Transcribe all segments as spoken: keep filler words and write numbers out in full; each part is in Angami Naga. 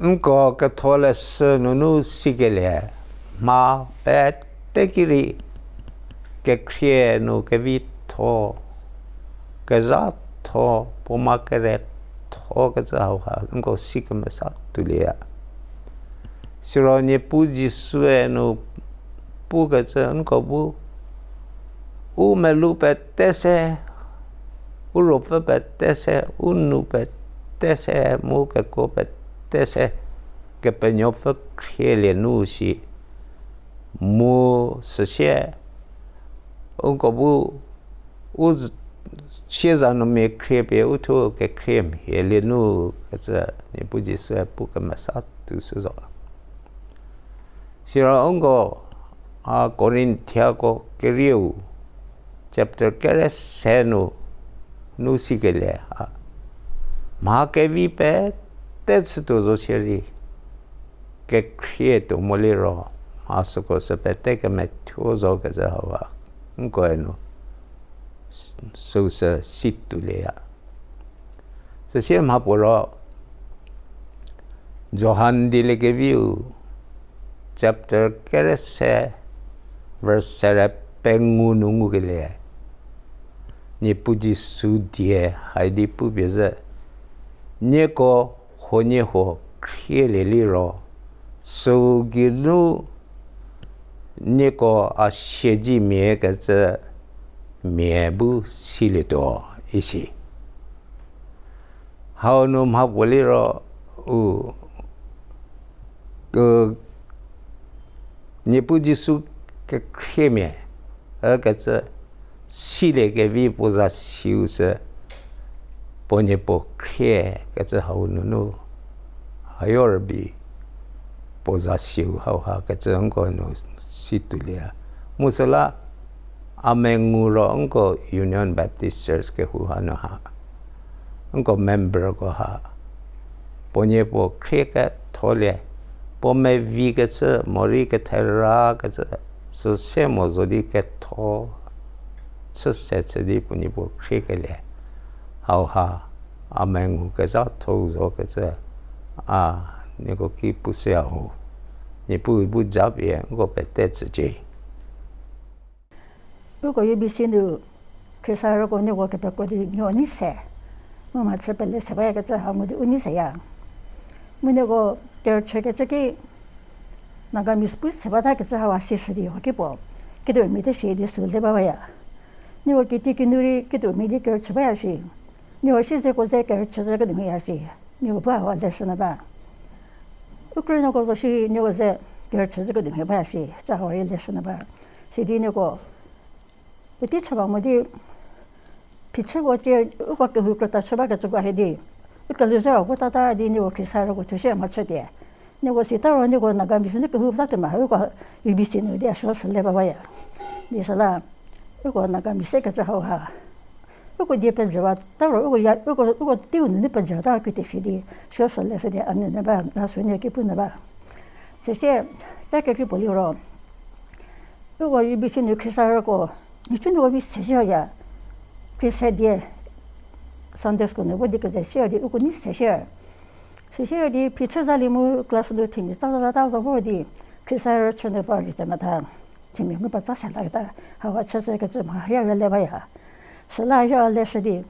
Nko ketholeshü nunu sikelie, mha pete ki rei kekhrie nu kevitho, kezhatho, puo ma keretho kecü hauha nko si kemesa tuolieya. Siro Niepuu Jisue nu pukecü nko bu u melou pete se, u ruopfü pete se, u nou pete se, mu kekuo pete se, Kepenuopfü khrielie nu shi, mu süsie, uko bu u z-, sieza nu mia khrie pie uthuo kekhrie mhielie nu kecü Niepuu Jisue pu kemesa tuo shü zo. Siro uko, a, Korinthiako kerieu, chapter kere se nu, nu sikelie, a, mha kevi pete chütuo zo shierei, kekhrie tuo moliro, mha süko sü pete kemethuo zo kecü hauha, nkoe nu, s-, süu sü si tuolieya. Süsie mhapuo ro, Johan dieliekeviu, chapter kere se, verse sere pengou nu ngukelie, Niepuu Jisu die hai di pupie zhü, nieko huoniehuo khrielie liro, süu geinu nieko a siedzemia kecü mia bu silietuo isi. Hau nu mhapuo liro u, u, Niepuu Jisu kekhriemia, ükecü siliekevi puo za siu sü, puo nie puo khrie kecü hau nunu, hayo rübei puo za siu hauha kecü nko nu si tuolieya. Mu süla, a mengu ro nko Union Baptist Church kehou hanu ha, nko memberko ha, puo nie puo khrie ketholie, puo mevi kecü, morei kethera kecü, süse mo zo di ketho, chüse chü di puo nie puo khriekelie. Hauha, a mengu kezhatho-u zo kecü, a, nieko ki pushüya ho. Niepuu bu japie nko pete tsücie. Uko U B C nu, Khrista rüko nieko kepekro di nieko nei se. Mu mhachü pele se bayakecü hau ngu di u nei seya. Mu nieko kerüchükecü ki Nagamese pu se bata kecü hau a si shü di hoki puo, kituomia te shi di sü le ba baya. Nieko kiti kinu rei kituomia di kerüchü baya shi. Nieko siezeko ze kerüchü zhü kenu mhieya shi. Nieko bu hau a leshü nyü ba. U krünuoko zo shi nieko ze kerüchü zhü kenu mhie baya shi. Cha hau rei leshü nyü ba. Sidi nieko puotei chü ba mo di, phichüko cie, uko kehou krüta chü bakecüko hie di, u kelhouzhüko bu tata di nieko Khrista rüko thushü mhachütie. Nieko sita ro nieko Nagamese nu kehou ta tuo ma, uko U B C nu di a suo sü le ba baya. Di süla, uko Nagamese kecü hauha, uko die pejüwa ta ro, uko ya, uko, uko teiu nunu pejüwa ta kite shi di, suo sü leshü di a nyü nyü ba, la sü nie ki pu nyü ba. Süsie, cha kekreipuo liro, uko U B C nu Khrista rüko, nhicunuoko vi se shüya, Khrista die, Sunday school nu vo di keze shüya di uko nei se shü. Süsie di phichü zalie mu class nu themia tsa za ta zo vo di, Khrista rü chü nyü ba lie tse metha, themia ngu ba tsa se laketa, hauha chüshükecü mha hie rüle baya. Süla hie leshü di,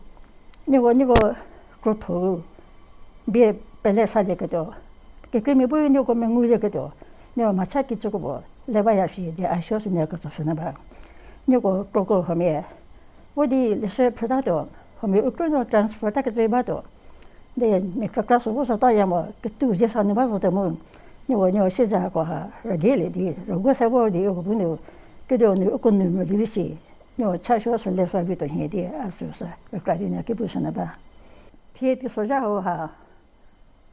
nieko, nieko krotho-u bie pele salieketuo, kekreimia bu nieko mengulieketuo, nieko mhacha kicüko puo le baya shi di a suo sü nie ketso shü nyü ba. Nieko kroko huomia, vo di leshü phrütatuo, huomia u krünuo transfer ta kecü batuo. Di mia kekra sü vo sata ya mo, ketuo zie sa nyü ba zote mu, nieko, nieko siezeko ha rügeilie di rüguo se vor di uko bu nu, kediu nu uko nu mo di vi shi, nieko cha suo sü le sa vituo nhie di a sü sü kekra di nie ki pushü nyü ba. Thie teisozha hauha,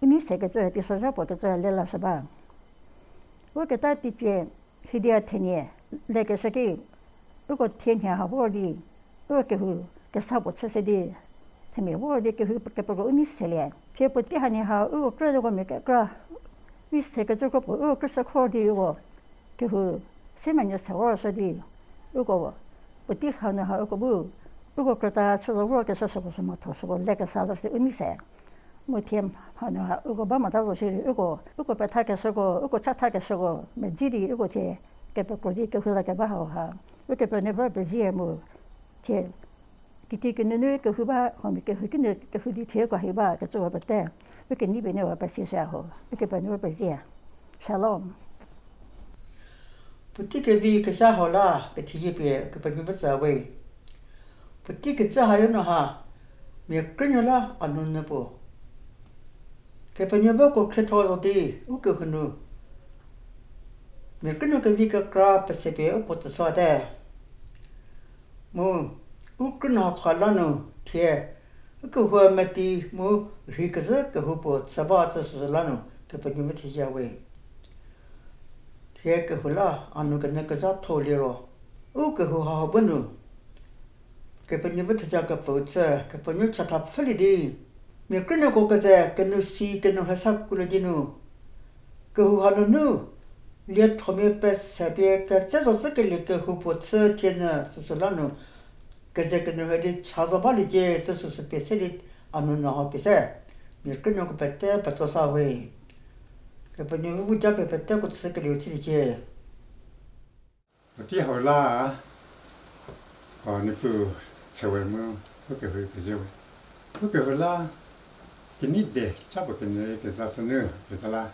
u nei sekecü teisozha puo kecü le lashü ba. Uketa teicie, hiedia thenie lekeshü ki, uko thie nhie ha vor di, uko kehou kesa puo chü se di, themia vor di kehou kepekro u nei selie. Thie puotei hanie ha uko krünuoko mia kekra, u sekecü kro puo uko krüshü khor di uko kehou se menuo se vorshü di, uko puotei hanu ha uko bu, uko krüta chü zo vorkeshü süko sü mhatho süko lekesa lashü di u nei se. Mu thie hanu ha uko ba mota zo shierei uko, uko pethakeshüko, uko chathakeshüko medzi di uko thie kepekro di kehou la keba hau ha, Ukepenuopfü pezie mu thie kiti kinunu kehou ba, huomia kehou kinu kehou di thie uko hi ba kecüwa pete, Ukepenuopfü pie nu wa pesi shü ho, Ukepenuopfü pezie. Shalom. Puotei kevi kezha hau la kethezie pie Kepenuopfü tsü we. Puotei kezha hau nu ha, mia krünuo la a nunu puo Kepenuopfüko khrietho zo di u kehou nu mia krünuo kevi kekra pese pie u puo tsüshüte. Mu u krünuo hau la nu thie u kehou meti mu rhi kezhü kehou puo chü ba tsü süsü la nu Kepenuopfü thezie we. Thie kehou la a nu kenyü kezhatho liro, u kehou hau bu nu Kepenuopfü theja kepfüu chü Kepenuopfü chatha pfhülie di, mia krünuoko keze kenu si kenu rhesa kulie di nu, kehou hanunu liethomia pese pie ketse zo zhükelie kehou puo chü thie nyü süsü la nu, keze kenu rhe di cha zo baliecie tsü süsü pie se di a nu nyü hau pie se, mia krünuoko pete petso sa we. Kepenuopfü bu japie peteko chükelieu chüliecie. Puotei hau la, o, Niepuu chüwe mu, u kehou pezie we. U kehou la, kenei de cha puo kenyü rei keza sünu keza la,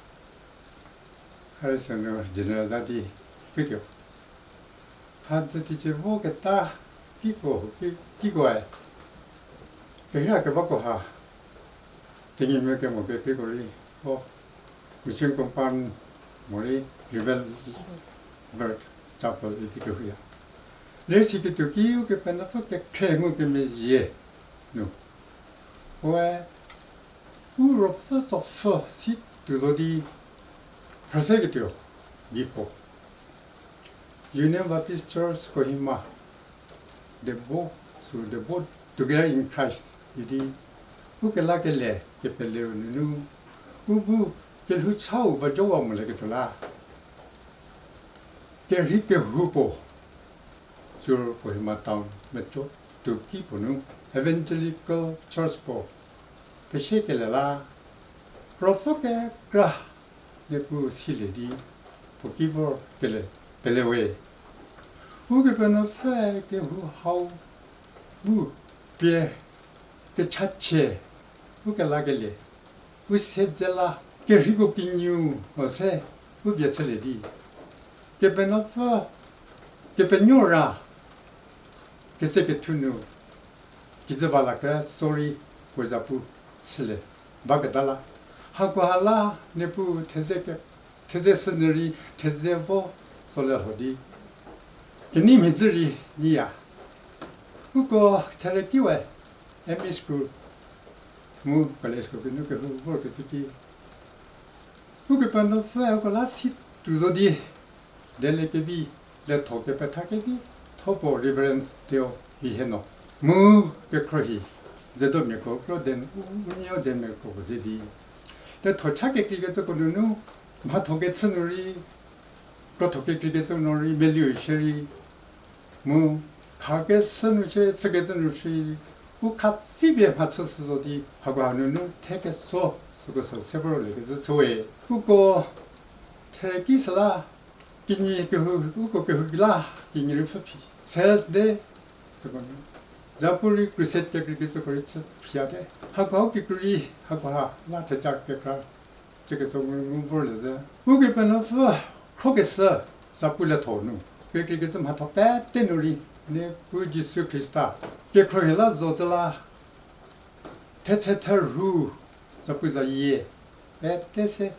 hari sünu general za di putuo. Hadzü teicie voketa kiko, ki, kikoe kerhei kebako ha, Tenyimia kemo kekreiko rei, o, mission compound morei Revival Chapel idi kehouya. Lersi ketuo ki Ukepenuopfü kekhrie ngukemezhie nu, puoe u ruopfü tsopfü si tuo zo di phrüse ketuo di puo Union Baptist Church Kohima, the boat, sü the boat together in Christ idi u kelakele kepeleu nunu u bu kelhou chau va jowa molieketuo la kerhei kehou puo, sü Kohima town meco tuo ki puo nu Evangelical Church puo pesie kele la, ruopfü kekra Niepuu silie di puo ki vor kele pele we. Ukepenuopfü kehou hau bu pie kechachie u kelakelie u siedze la kerheiko kinyi-u se u vie chülie di, Kepenuopfü, Kepenuo ra keze kethu nu kijü va la ke sorry puo zapu chülie baketa la, hakoha la Niepuu theze ke, theze sünyü rei theze vo solie lho di kenei mhie dzü rei nyiya. Uko therekiwe M E school mu college ko kinu kehou vorkecü ki Ukepenuopfüe uko la si tuo zo di, dieliekevi, lietho kepetha kevi tho puo Reverend Theo Hiheno mu kekhro hi, Zedomiako kro den, u, u nuo Demiako ze di, lietho cha kekreikecüko nunu, mhatho kechü nu rei, krotho kekreikecü nu rei meliu shierei, mu khakeshü nu shie, chükecü nu shie, u khatsipie mhachü shü zo di, hakoha nunu thekeso süko sü se vorliekezhü chüwe. Uko thereki süla, kinyi kehou, uko kehou ki la, kinyi rei pfhü phi. Sales day, süko nu, zapu rei crusade kekreikecüko rei chü phiate. Hakoha u kikru rei, hakoha la theja kekra, chükecü ngu, ngu vorlie zhü. Ukepenuopfü khrokeshü zapu lietho nu, kekreikecü mhatho pete nu rei, Niepuu Jisu Khrista kekhro hi la zo zhü la, thetse therhu, zapu zayie pete se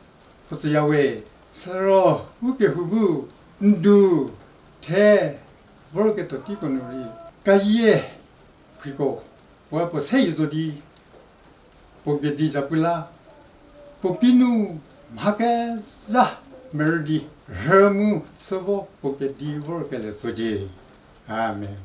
photsüyawe. Süro u kehou bu ndu the vorketuo teiko nu rei, kayie phriko puoe puo seyi zo di, puo kedi zapu la, puo kinu mha kezha merü di rhü mu chü vo puo kedi vorkelie zocie. Amen.